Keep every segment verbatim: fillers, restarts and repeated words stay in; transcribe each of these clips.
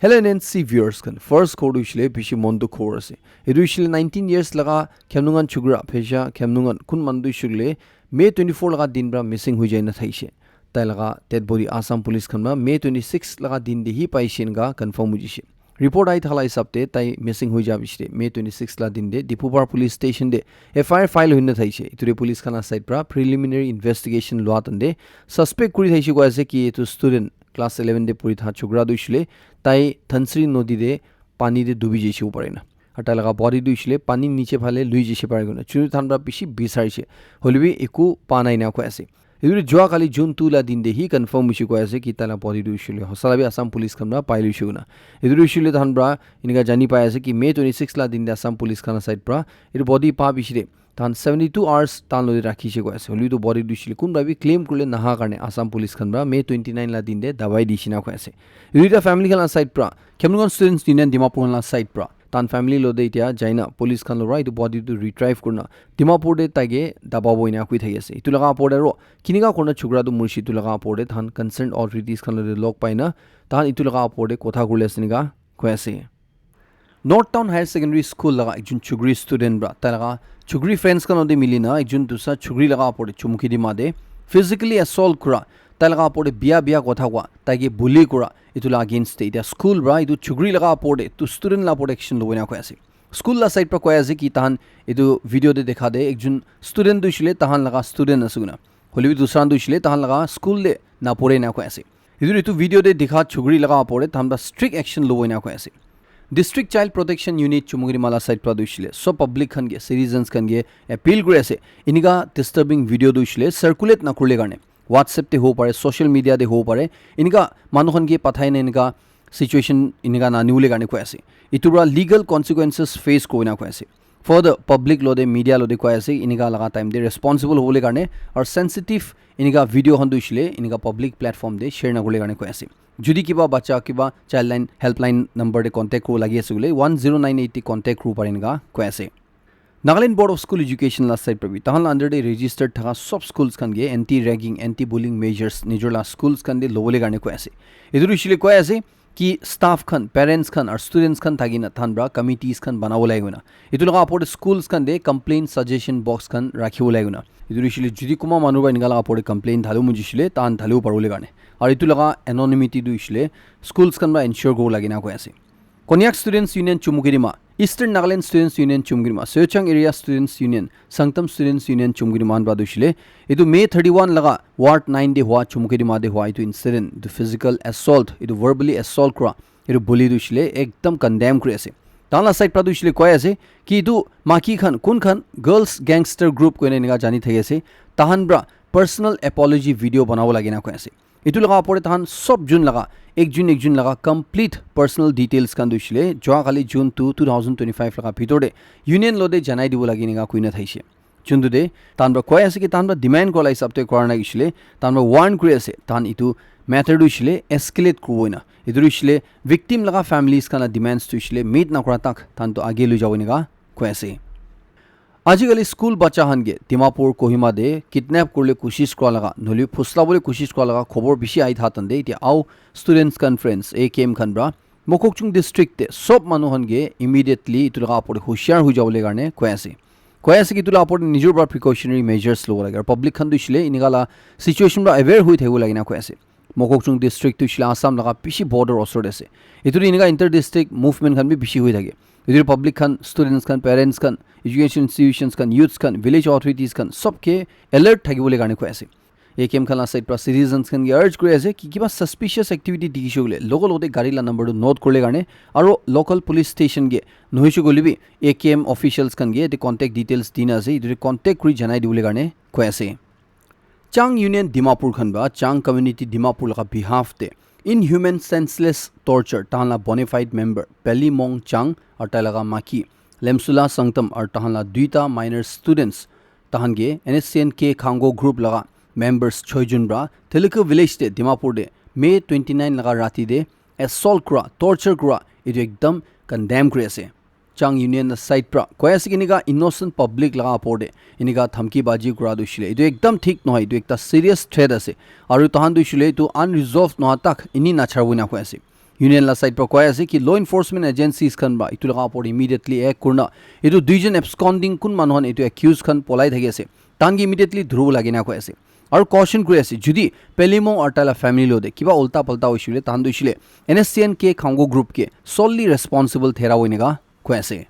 Hello N N C viewers khan, first khobor tu hoishe le bishi mon dukh khobor ase. Etu hoishe le nineteen years laga Khemlung khan chukra, Pheja Khemlung khan kun manu tu hoishe le May twenty-four laga din pra missing hoi jai na thaishe. Tai laga dead body Assam police khan pra May twenty-six laga din te hi paishe enika confirm hoi jishe. Report ahi thala hisab te tai missing hoi ja bishi te May twenty-six la din te Diphupar police station te F I R file hoi na thaishe. Etu te police khan la side pra preliminary investigation lua tan te suspect kuri thaishe koi ase ki etu student class eleven te puri tha chukra tu hoishe le tai Dhansiri nodi te pani te dubi jaise kobo pare na. Aru tai laga body tu hoishe le pani niche phale lui jaise pare koina. Chunu than pra bishi bisarishe. Hoile bi eku pa nai na koi ase. Etu tu jua kali June two la din te hi confirm hoishe koi ase ki tai la body tu hoishe le hosa la bi Assam police khan pra pai luishe koina. Etu tu hoishe le than pra enika jani pai ase ki May twenty-six la din te Assam police khan la side pra etu body pa bishi te Tahan seventy two hours tahan loi rakhi she koi ase. Hoilebi etu body tu hoishe le kunba bi claim kurile naha karne Assam Police khan pra May twenty nine la din te dawai di she na koi ase. Etu duita family khan la side pra, Khemlung Students Union Dimapur khan la side pra, tahan family lo te etia jaina police khan lo pra etu body tu retrieve kurina Dimapur te taike dababo ena koi thaki ase. Etu laga opor te aro kinika kurina chukra tu murishe etu laga opor te tahan concerned authorities khan lo te log paina tahan etu laga opor te kotha kurile ase enika koi ase. North Town Higher Secondary School laga ekjun chukri student pra tai laga chukri friends khan lote mili na ekjun dusra chukri laga opor te chumuki di ma te physically assault kura, tai laga opor te bia bia kotha koa, tai ke bully kura, etu la against te etia school pra etu chukri laga opor te etu student la opor te action lobo ena koi ase. School la side pra koi ase ki tahan etu video te dekha te ekjun student tu hoishe le tahan laga student ase koina, hoilebi dusra khan tu hoishe le tahan laga school te napore ena koi ase. Etu, etu video te dikha chukri laga opor te tahan pra strict action lobo ena koi ase. District Child Protection Unit Chumukiri Mala side pra tu hoishe le sob public khan ke, citizens khan ke appeal kuri ase, enika disturbing video tu hoishe le circulate nakurile karne, WhatsApp te hobo pare, social media te hobo pare, enika manu khan ke pathai na enika situation enika nanibole karne koi ase. Etu pra legal consequences face kurina koi ase. Further, public lo te, media lo te koi ase, enika laga time te responsible hobole karne aru sensitive enika video khan tu hoishe le enika public platform te share nakurile karne koi ase. Jodi kiba bacha kiba childline helpline number te contact kuribo lagi ase koile one zero nine eight te contact kuribo pare enika koi ase. Nagaland Board of School Education la side pra bi tahan la under te registered thaka sob schools khan ke anti ragging, anti bullying measures nijor la schools khan te lobole karne koi ase. Etu tu hoishe le koi ase ki staff khan, parents khan aru students khan thaki na tahan pra committees khan banabo lage koina. Etu laga opor te schools khan te complaint suggestion box khan rakhibo lage koina. Etu tu hoishe le jodi kunba manu pra enika laga opor te complaint thalibo mon jishe le tahan thalibo paribole karne. Aru etu laga anonymity tu hoishe le schools khan pra ensure kuribo lage na koi ase. Konyak Students Union Chumukedima, Eastern Nagaland Students Union Chumukedima, Sochang Area Students Union, Sangtam Students Union Chumukedima khan pra tu hoishe le etu May thirty one laga Ward nine te hua, Chumukedima te hua etu incident, etu physical assault, etu verbally assault kura, etu bully tu hoishe le ekdam condemn kuri ase. Tahan la side pra tu hoishe le koi ase ki etu maki khan kun khan girls gangster group koina enika jani thaki ase, tahan pra personal apology video banabo lage na koi ase. Etu laga opor te tahan sob jun laga, ekjun ekjun laga complete personal details khan tu hoishe le jua kali June two, two thousand twenty five laga bhitor te union lo te janai dibo lage enika koina thaishe. Juntu te tahan pra koi ase ki tahan pra demand kura la hisab te kura nai hoishe le tahan pra warn kuri ase, tahan etu matter tu hoishe le escalate kuribo ena. Etu tu hoishe le victim laga families khan la demands tu hoishe le meet nakura tak tahan tu age lui jabo enika koi ase. Ajikali school bacha khan ke Dimapur Kohima te kidnap kuribole koshish kura laga, nohoile phuslabole koshish kura laga khobor bishi ahi tha tante, etia ao Students Conference, A K M khan pra Mokokchung district te sob manu khan ke immediately etu laga opor te hoshiar hoi jabole karne koi ase. Koi ase ki etu laga opor te nijor pra precautionary measures lobo lage. Aru public khan tu hoishe le enika la situation pra aware hoi thakibo lage na koi ase. Mokokchung district tu hoishe le Assam laga bishi border osor te ase. Etu tu enika inter district movement khan bi bishi hoi thake. Etu public khan, students khan, parents khan, education institutions khan, youths khan, village authorities khan, sob ke alert thakibole karne koi ase. A K M khan la side pra citizens khan ke urge kuri ase ki kiba suspicious activity dikhishe koile logo logote gari la number tu note kurile karne, aro local police station ke nohoishe koile bi A K M officials khan ke yate contact details dina ase, etu te contact kuri janai dibole karne koi ase. Chang Union Dimapur khan pra Chang Community Dimapur laga behalf te inhuman senseless torture tahan la bona fide member Peli Mong Chang aru tai laga maki Lemsula Sangtam aru tahan la duita minor students tahan ke N S C N K Khango group laga members choi jun pra Telugu village te Dimapur te May twenty nine laga rati te assault kura, torture kura, etu ekdam condemn kuri ase. Chang Union la side pra koi ase ki enika innocent public laga opor te enika dhamki baji kura tu hoishe le etu ekdam thik nohoi, etu ekta serious threat ase. Aru tahan tu hoishe le etu unresolved noha tak eni nacharibo ena koi ase. Union la side pra koi ase ki law enforcement agencies khan pra etu laga opor immediately act kurna etu duijon absconding kun manu khan etu accused khan polai thaki ase, tahan ke immediately dhuribo lage na koi ase. Aru caution kuri ase, jodi Pelimo aru taila family lo de kiba ulta palta hoishe koile, tahan tu hoishe koile N S C N K Khaungho group ke solely responsible thera hoineka koi ase.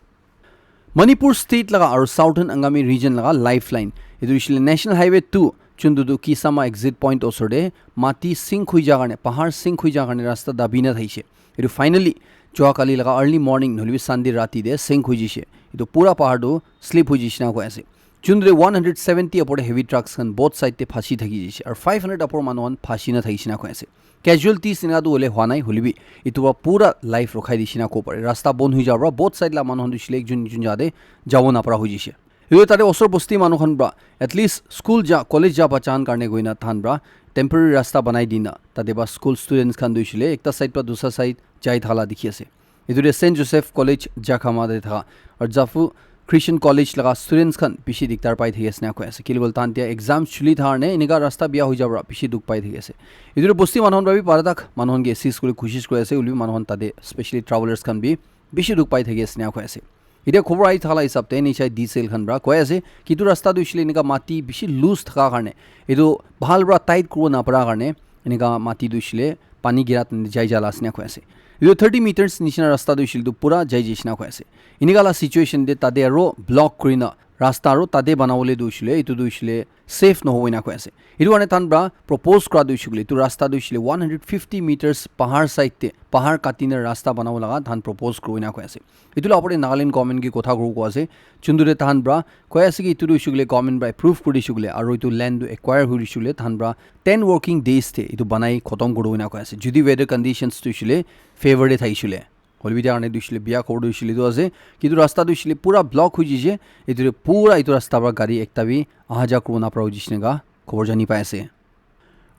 Manipur state laga aru Southern Angami region laga lifeline, etu hoishe koile National Highway two, chundu tu Kisama exit point osor de mati sink hui ja karne, pahar sink hui ja karne rasta dabi na thaishe. Etu finally jua kali laga early morning nohole bi Sunday rati de sink hui jishe. Etu pura pahar tu slip hui jishe na koi ase. Chundu de one hundred seventy apor de heavy trucks khan both side de phasi thaki jishe aru five hundred apor manu khan phasi na thakishe na koi ase. Casualties eneka tu hole hua nai, hole bi etu para pura life rokhai dishe na kobo pare. Rasta bon hui jabo para both side la manu khan tu hoishe koile ekjon ekjon jaga te jabo napara hui jishe. Etu tate osor bosti manu khan para at least school ja, college ja bacha khan karne koina tahan para temporary rasta banai dina tate para school students khan tu hoishe koile ekta side para dusra side jai thala dikhi ase. Etu de Saint Joseph College Jakhama de thaka aru Zafu Christian College laga students khan bishi diktar pai thaki ase na koi ase. Kile bole tahan tia exam chuli thaka karne eneka rasta biya hui jabo para bishi dukh pai thaki ase. Etu de bosti manu khan para bi para tak manu khan ke assist kuri koshish kuri ase, hoile bi manu khan tate specially travelers khan bi bishi dukh pai thaki ase na koi ase. Etia khobor ahi thala hisab te N H I D cell khan para koi ase ki etu rasta tu hoishe koile eneka mati bishi loose thaka karne, etu bhal para tight kuribo napara karne eneka mati tu hoishe koile pani gira than jai jala ase na koi ase. Etu thirty meters nishina rasta tu hoishe koile tu pura jai jai shina koi ase. Eneka la situation te tate aro block kurina rasta aro tate banabole tu hoishe koile etu tu hoishe koile safe nohobo ena koi ase. Etu karne tahan para propose kura tu hoishe koile etu rasta tu hoishe koile one hundred fifty meters pahar side te, pahar kati na rasta banabo laga tahan propose kuribo ena koi ase. Etu la opor te Nagaland government ke kotha kuribo koi ase. Chundu de tahan para koi ase ki etu tu hoishe koile government para approve kuri dishe koile aru etu land tu acquire hoi dishe koile tahan para ten working days te etu banai khotom kuribo ena koi ase. Jodi weather conditions tu hoishe koile favor de thakishe koile. Hole bi etia karne tu hoishe koile biya khobor tu hoishe koile etu ase ki etu rasta tu hoishe koile pura block hui jishe. Etu de pura etu rasta para gari ekta bi aha ja kuribo napara hui jishe eneka khobor jani pai ase.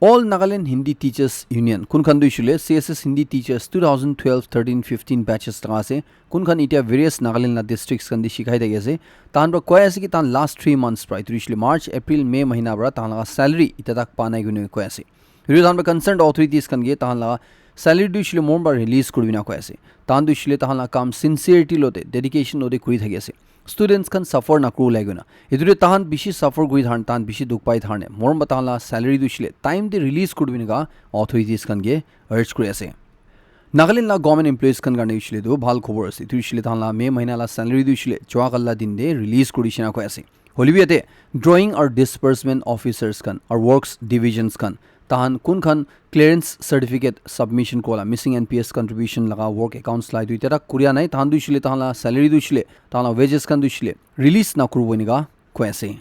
All Nagaland Hindi Teachers Union, kun khan tu hoishe koile C S S Hindi Teachers two thousand twelve, thirteen, fifteen batches laga ase, kun khan etia various Nagaland la districts khan te shikai thaki ase. Tahan para koi ase ki tahan last three months para, etu hoishe koile March, April, May mahina para tahan laga salary etia tak pa nai koina koi ase. Etu tahan para concerned authorities khan ke tahan laga salary tu hoishe koile morom para release kuribo ena koi ase. Tahan tu hoishe koile tahan laga kam sincerity lo de, dedication lo de kuri thaki ase. Students khan suffer nakuribo lage koina. Etu de tahan bishi suffer kuri thakan, tahan bishi dukh pai thakan. Morom para tahan la salary tu hoishe koile time te release kuribo eneka authorities khan ke urge kuri ase. Nagaland la government employees khan karne hoishe koile tu bhal khobor ase. Etu hoishe koile tahan la May mahina la salary tu hoishe koile jua kali la din te release kuri dishe ena koi ase. Hole bi yate drawing aru disbursement officers khan aru works divisions khan tahan kun khan clearance certificate submission kuribo la, missing N P S contribution laga work accounts la etu etia tak kuria nai, tahan tu hoishe koile tahan la salary tu hoishe koile tahan la wages khan tu hoishe koile release nakuribo eneka koi ase.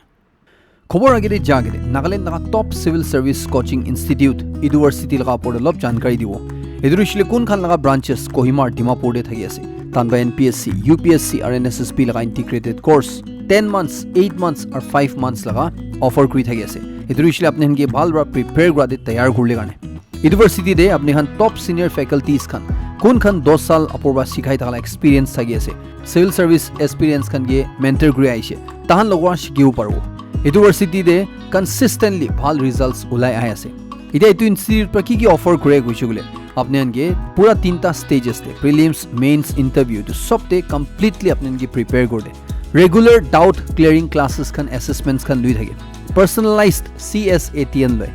Khobor age de ja age de Nagaland laga top civil service coaching institute Eduversity laga opor de olop jankari dibo. Etu tu hoishe koile kun khan laga branches Kohima aru Dimapur de thaki ase. Tahan para N P S C, U P S C aru N S S B laga integrated course ten months, eight months aru five months laga offer kuri thaki ase. Etu tu hoishe koile apni khan ke bhal para prepare kura de tayar kuribole karne. Eduversity de apni khan top senior faculties khan, kun khan dos saal opor para sikhai thaka la experience thaki ase, civil service aspirants khan ke mentor kuri ahishe, tahan logot para shikibo paribo. Eduversity de consistently bhal results ulai ahi ase. Etia etu institute para ki ki offer kure koishe koile, apni khan ke pura tinta stages te, prelims, mains, interview, etu sob te completely apni khan ke prepare kuri de. Regular doubt clearing classes khan, assessments khan lui thake. Personalized C S A T N loi.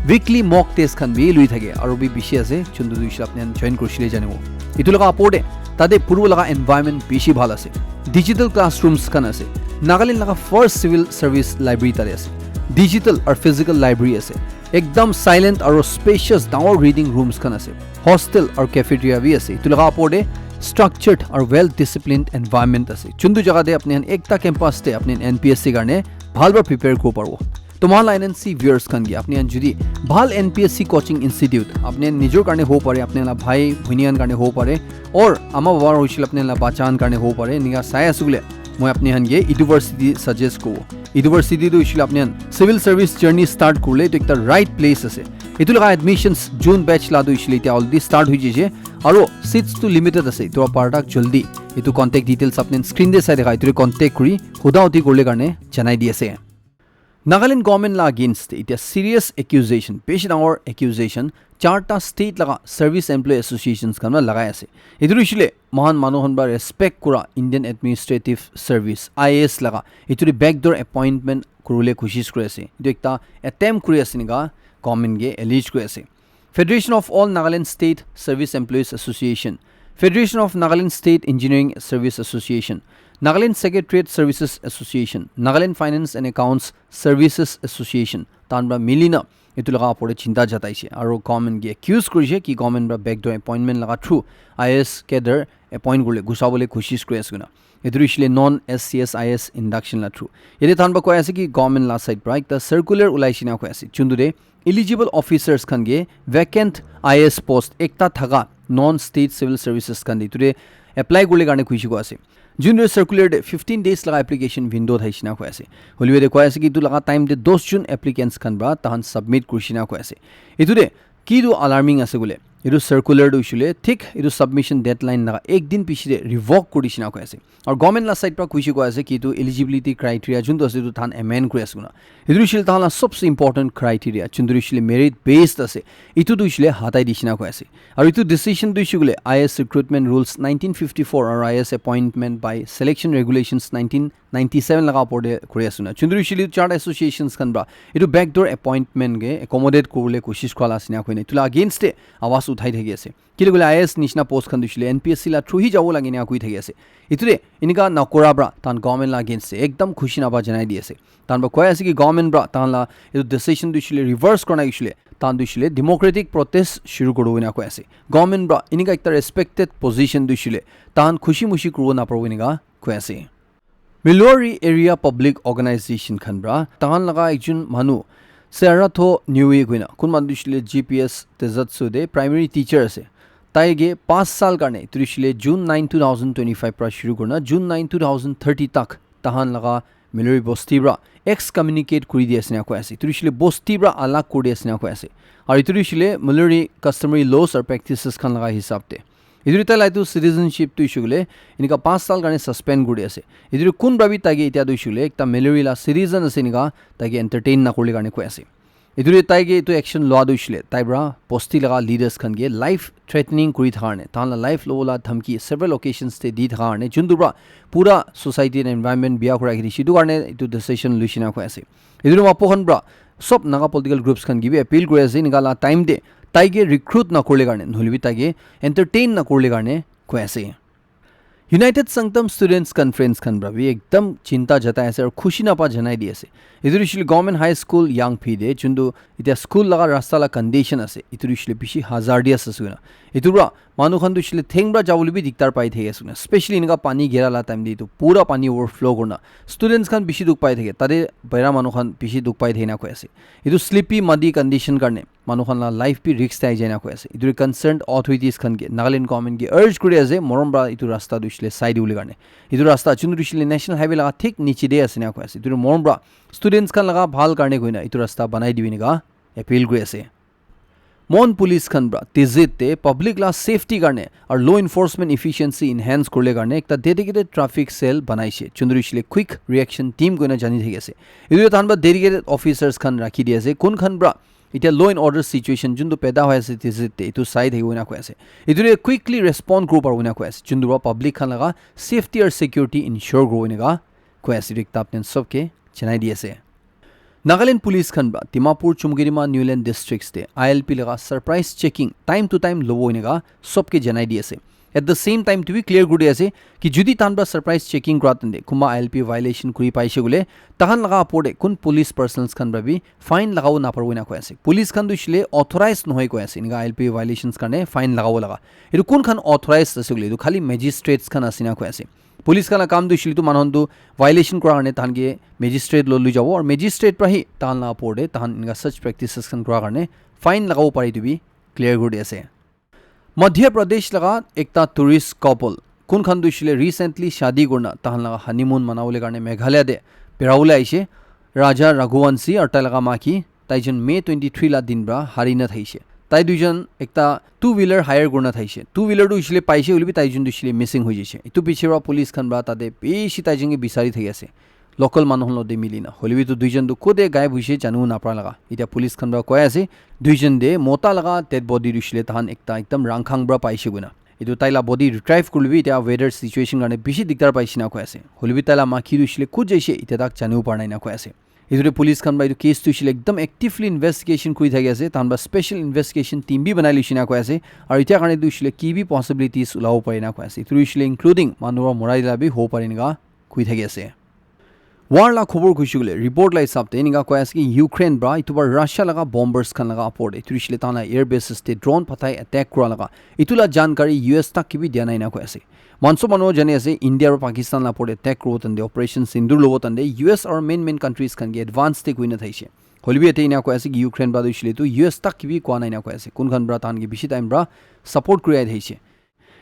Weekly mock test khan bi lui thake. Aru bi bishi ase. Chundu tu hoishe koile apni khan join kurishe koile janibo. Etu laga opor de tate puribo laga environment bishi bhal ase. Digital classrooms khan ase. Nagaland laga first civil service library tate ase. Digital aru physical library ase. Ekdam silent aru spacious dangor reading rooms khan ase. Hostel aru cafeteria bi ase. Etu laga opor de structured aru well disciplined environment ase. Chundu jaga de apni khan ekta campus de apni khan N P S C karne bhal para prepare kuribo paribo. To moi khan la N N C viewers khan ke apni khan jodi bhal N P S C coaching institute apni khan nijor karne hobo pare, apni khan la bhai bhoni khan karne hobo pare, or ama baba hoishe koile apni khan la bacha khan karne hobo pare, enika sai ase koile moi apni khan ke Eduversity suggest kuribo. Eduversity tu hoishe koile apni khan civil service journey start kuribole etu ekta right place ase. Etu laga admissions June batch la tu hoishe koile etia already start hoi jaise, aru seats tu limited ase. Etu para tak jaldi etu contact details apni khan screen de sai thaka etu de contact kuri huda huti kuribole karne janai di ase. Nagaland government la against te etia serious accusation, beshi dangor accusation, charta state laga service employee associations khan para lagai ase. Etu hoishe le mohan manu khan para respect kura Indian Administrative Service, I A S laga, etu te backdoor appointment kuribole koshish kuri ase. Etu ekta attempt kuri ase enika government ke allege kuri ase. Federation of All Nagaland State Service Employees Association, Federation of Nagaland State Engineering Service Association, Nagaland Secretariat Services Association, Nagaland Finance and Accounts Services Association, tahan para milina etu laga opor te chinta jataishe. Aru government ke accuse kurishe ki government para backdoor appointment laga through I A S cadre appoint kurile, gusabole koshish kuri ase koina. Etu hoishe le non S C S I S induction la through. Yate tahan para koi ase ki government la side para ekta circular ulaishe na koi ase. Chuntu de eligible officers khan ke vacant I A S post ekta thaka non state civil services khan de etu de apply kurile karne kuishe koi ase. Juntu circular de fifteen days laga application window thaishe na koi ase. Hoilebi de koi ase ki etu laga time de dos jun applicants khan para tahan submit kurishe na koi ase. Etu de ki tu alarming ase koile, etu circular tu hoishe le thik etu submission deadline laga ek din piche de revoke kuri dishe na koi ase. Aru government la side para kuishe koi ase ki etu eligibility criteria juntu ase etu tahan amend kuri ase koina. Etu hoishe le tahan la sobse important criteria juntu hoishe le merit based ase, etu tu hoishe le hatai dishe na koi ase. Aru etu decision tu hoishe koile I A S recruitment rules nineteen fifty-four aru I A S appointment by selection regulations nineteen ninety-seven laga opor te kuri ase na. Juntu hoishe le charta associations khan para etu backdoor appointment ke accommodate kuribole koshish kura la ase na koina etu la against te awaz uthai thaki ase. Kile koile I A S nishina post khan tu hoishe le N P S C la through hi jabo lage na koi thaki ase. Etu de enika nakura para tahan government la against te ekdam khushi napa janai di ase. Tahan para koi ase ki government para tahan la etu decision tu hoishe le reverse kurina hoishe le tahan tu hoishe le democratic protest shuru kuribo koina koi ase. Government para enika ekta respected position tu hoishe le tahan khushi mushi kuribo naparibo enika koi ase. Milori Area Public Organization khan para tahan laga ekjun manu Seratho Niue koina, kun manu tu hoishe le G P S Tezatsu de primary teacher ase. Tai ke paanch saal karne, etu tu hoishe le June nine, two thousand twenty-five para shuru kurina June nine, two thousand thirty tak tahan laga Milori bosti para excommunicate kuri di ase na koi ase. Etu tu hoishe le bosti para alag kuri di ase na koi ase. Aru etu tu hoishe le Milori customary laws or practices khan laga hisab te. Etu tai la etu citizenship tu hoishe koile enika paanch saal karne suspend kuri ase. Etu kun para bi tai ke etia tu hoishe koile ekta Milori la citizen ase enika tai ke entertain nakurile karne koi ase. Etu tai ke etu action lua tu hoishe koile tai para bosti laga leaders khan ke life threatening kuri thaka karne, tahan la life lobo la dhamki several occasions te di thaka karne, juntu para pura society and environment biya kuri rakhi dishe. Etu karne etu decision luishe na koi ase. Etu mapu khan para sob Naga political groups khan ke bi appeal kuri ase, enika la time te tai ke recruit nakurile karne, nohoile bi tai ke entertain nakurile karne koi ase. United Sangtam Students Conference khan para bi ekdam chinta jatai ase aru khushi napa janai di ase. Etu tu hoishe le Government High School Yangphi de, juntu etia school laga rasta la condition ase, etu tu hoishe le bishi hazardous ase koina. Etu para manu khan tu hoishe le theng para jabole bi diktar pai thaki ase koina. Specially enika pani gera la time te etu pura pani overflow kurina students khan bishi dukh pai thake, tate baira manu khan bishi dukh pai thakina koi ase. Etu slippery muddy condition karne manu khan la life bi risk te ahi jai na koi ase. Etu concerned authorities khan ke, Nagaland government ke urge kuri ase, morom para etu rasta tu hoishe le sai dibole karne. Etu rasta juntu tu hoishe le National Highway laga thik niche te ase na koi ase. Etu morom para students khan laga bhal karne koina etu rasta banai dibi enika appeal kuri ase. Mon police khan para Tizit te public la safety karne aru law enforcement efficiency enhance kurile karne ekta dedicated traffic cell banaishe, juntu tu hoishe le quick reaction team koina jani thaki ase. Etu tahan para dedicated officers khan rakhi di ase, kun khan para etia law and order situation juntu peda hoi ase Tizit te, etu sai thakibo koina koi ase. Etu te quickly respond kuribo paribo koina koi ase, juntu para public khan laga safety aru security ensure kuribo enika koi ase. Etu ekta apni khan sob ke janai di ase. Nagaland Police khan para Dimapur, Chumkedima, Niuland districts te I L P laga surprise checking time to time lobo enika sob ke janai di ase. At the same time tu bi clear kuri di ase ki jodi tahan para surprise checking kura tante kunba I L P violation kuri paishe koile tahan laga opor te kun police personnels khan para bi fine lagabo naparibo enika koi ase. Police khan tu hoishe le authorized nohoi koi ase enika I L P violations karne fine lagabo laga. Etu kun khan authorized ase koile etu khali magistrates khan ase enika koi ase. Police khan la kam tu hoishe le tu manu khan tu violation kura karne tahan ke magistrate lo lui jabo aru magistrate para hi tahan la opor te tahan enika such practices khan kura karne fine lagabo pare etu bi clear kuri di ase. Madhya Pradesh laga ekta tourist couple kun khan tu hoishe le recently shadi kurina tahan laga honeymoon manabole karne Meghalaya te berabole aishe, Raja Raghuvanshi aru tai laga maki, tai jon May twenty-three la din para hari na thaishe. Tai duijon ekta two wheeler hire kurina thaishe. Two wheeler tu hoishe le paishe hoile bi tai jon tu hoishe le missing hoi jaishe. Etu piche para police khan para tate bishi tai jon ke bisari thaki ase. local manu khan lode mili na. Hoilebi tu duijon tu kode gaib hoise janibo napara laga. Etia police khan para koi ase, duijon de mota laga dead body tu hoishe le tahan ekta ekdam Rangkhang para paishe koina. Etu tai la body retrieve kurilebi etia weather situation karne bishi dikdar paishe na koi ase. Hoilebi tai la maki tu hoishe le kut jaishe etia tak janibo para nai na koi ase. Etu te police khan para etu case tu hoishe le ekdam actively investigation kuri thaki ase. Tahan para special investigation team bi banai loishe na koi ase. Aru etia karne tu hoishe le ki bi possibilities ulabo pare na koi ase. Etu hoishe le including manu para morai dila bi hobo pare eneka koi thaki ase. War la khobor kuishe koile report la hisab te enika koi ase ki Ukraine para etu para Russia laga bombers khan laga upor te etu hoishe le tahan la air bases te drone pathai attack kura laga etu la jankari U S tak ke bi dia nai na koi ase. Manso manu jani ase India aru Pakistan la upor te attack kuribo tande operation Sindoor lobo tande U S aru main main countries khan ke advance te koi na thaishe. Hoilebi yate ena koi ase ki Ukraine para tu hoishe le tu U S tak ke bi koa nai na koi ase. Kun khan para tahan ke bishi time para support kuri ai thaishe.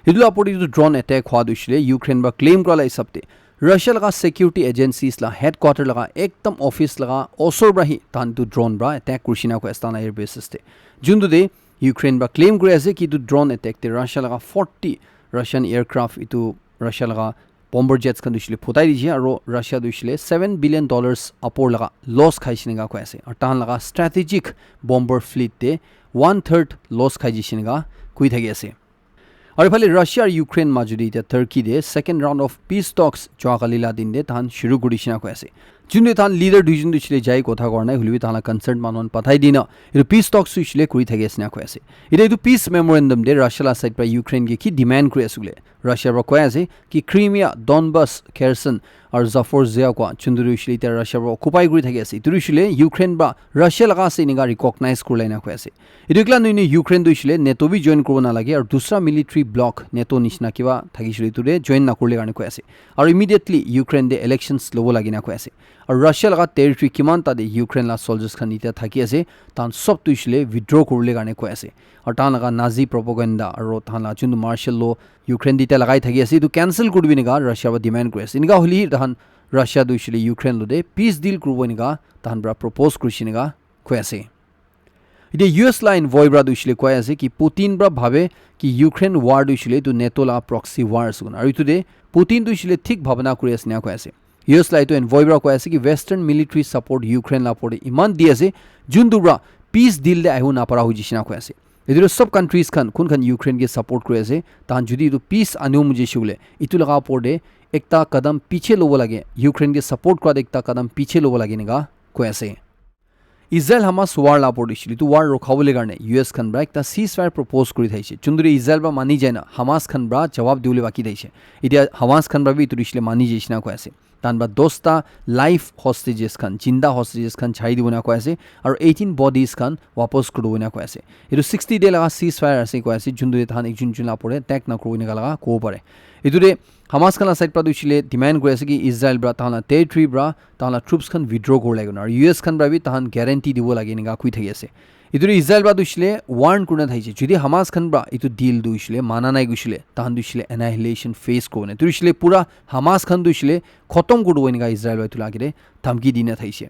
Etu la upor te etu drone attack hua tu hoishe le Ukraine para claim kura la hisab te Russia laga security agencies la headquarter laga ekdam office laga osor para hi tahan tu drone para attack kurishe na koi ase tahan la air bases te. Juntu te Ukraine para claim kuri ase ki etu drone attack te Russia laga forty Russian aircraft etu Russia laga bomber jets khan tu hoishe le phutai dishe aru Russia tu hoishe le seven billion dollars upor laga loss khaishe eneka koi ase. Aru tahan laga strategic bomber fleet te one third loss khai dishe eneka koi thaki ase. Aru ephale Russia aru Ukraine majot te etia Turkey te second round of peace talks joa kali la din te tahan shuru kuri dishe na koi ase. Juntu tahan leader duijon tu hoishe le jai kotha kora nai hoilebi tahan la concern manu khan pathai dina etu peace talks tu hoishe le kuri thaki ase na koi ase. Etia etu peace memorandum te Russia la side para Ukraine ke ki demand kuri ase koile Russia para koi ase ki Crimea, Donbas, Kherson aru Zaporizhzhia koi juntu tu hoishe le etia Russia para occupy kuri thaki ase. Etu tu hoishe le Ukraine para Russia laga ase eneka recognize kuri la ena koi ase. Etu ekla nohoi ne Ukraine tu hoishe le NATO bi join kuribo nalage aru dusra military bloc NATO nishina kiba thakishe le etu te join nakurile karne koi ase. Aru immediately Ukraine te elections lobo lage na koi ase. Aru Russia laga territory kiman tate Ukraine la soldiers khan etia thaki ase, tahan sob tu hoishe le withdraw kuribole karne koi ase. Aru tahan laga Nazi propaganda aru tahan la juntu martial law Ukraine te etia lagai thaki ase, etu cancel kuribi eneka Russia para demand kuri ase. Eneka hoile hi tahan Russia tu hoishe le Ukraine lo te peace deal kuribo eneka tahan para propose kurishe eneka koi ase. Etia U S la envoy para tu hoishe le koi ase ki Putin para bhabe ki Ukraine war tu hoishe le etu NATO la proxy war ase koina. Aru etu te Putin tu hoishe le thik bhabana kuri ase ena koi ase. U S la etu envoy para koi ase ki Western military support Ukraine la upor te iman di ase, juntu para peace deal te ahibo napara hoi jaishe na koi ase. Etu tu sob countries khan kun khan Ukraine ke support kuri ase, tahan jodi etu peace anibo moji shivle etu laga upor te ekta kadam piche lobo lage, Ukraine ke support kura te ekta kadam piche lobo lage eneka koi ase. Israel Hamas war la upor te hoishe le etu war rukhabole karne U S khan para ekta ceasefire propose kuri thaishe. Juntu te Israel para mani jai na Hamas khan para jawab dibole baki thaishe. Etia Hamas khan para bi etu hoishe le mani jaishe na koi ase. Tahan para dosta live hostages khan, jinda hostages khan chari dibo na koi ase, aru eighteen bodies khan wapas kuri dibo na koi ase. Etu sixty day laga ceasefire ase koi ase, juntu te tahan ekjon ekjon la upor te attack nakuribo eneka laga kobo pare. Etu te Hamas khan la side para tu hoishe le demand kuri ase ki Israel para tahan la territory para tahan la troops khan withdraw kuri lage na. Aru U S khan para bi tahan guarantee dibo lage eneka koi thaki ase. Etu tu Israel para tu hoishe le warn kurina thaishe. Jodi Hamas khan para etu deal tu hoishe le mana nai koishe le, tahan tu hoishe le annihilation face kuribo na. Etu hoishe le pura Hamas khan tu hoishe le khotom kuri dibo eneka Israel para etu la age te dhamki dina thaishe.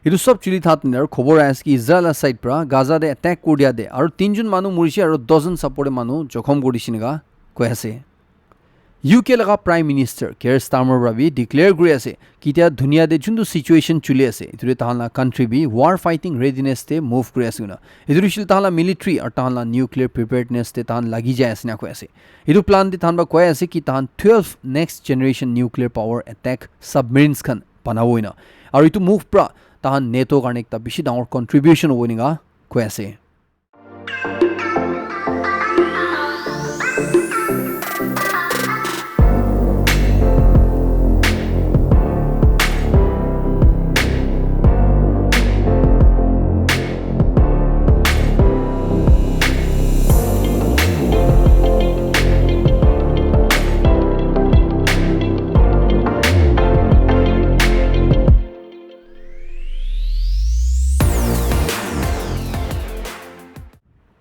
Etu sob chuli that aru khobor ahi ase ki Israel la side para Gaza te attack kuri dia te aru tinjon manu morishe aru dozen support manu jokhom kuri dishe eneka koi ase. U K laga Prime Minister Keir Starmer para bi declare kuri ase ki etia dunia te juntu situation chuli ase, etu te tahan la country bi war fighting readiness te move kuri ase koina. Etu hoishe le tahan la military aru tahan la nuclear preparedness te tahan lagi jai ase na koi ase. Etu plan te tahan para koi ase ki tahan twelve next generation nuclear power attack submarines khan banabo hoina. Aru etu move para tahan NATO karne ekta bishi dangor contribution hobo eneka koi ase.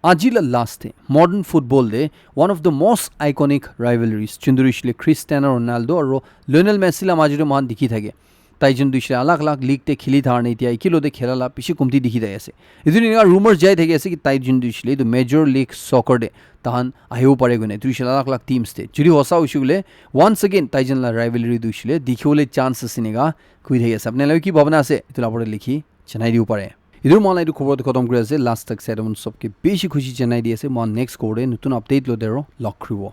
Aji la last te modern football te one of the most iconic rivalries, juntu hoishe le Cristiano Ronaldo aru Lionel Messi la majot te moikhan dikhi thake. Tai jun tu hoishe le alag alag league te kheli thar ne etia eki lo te khela la bishi komti dikhi jai ase. Etu ni rumor jai thaki ase ki tai jun tu hoishe le etu Major League Soccer te tahan ahibo pare koina. Etu hoishe le alag alag teams te. Jodi hosa hoishe koile, once again tai jun la rivalry tu hoishe le dikhi bole chance ase nika koi thaki ase. Apni la ki bhabna ase? Etu la pore likhi janai dibo pare. Etu moi la etu khobor tu khatam kuri ase. Last tak sai mon sob ke bishi khushi janai di ase. Moi next khobor te notun update lo dero log khribo.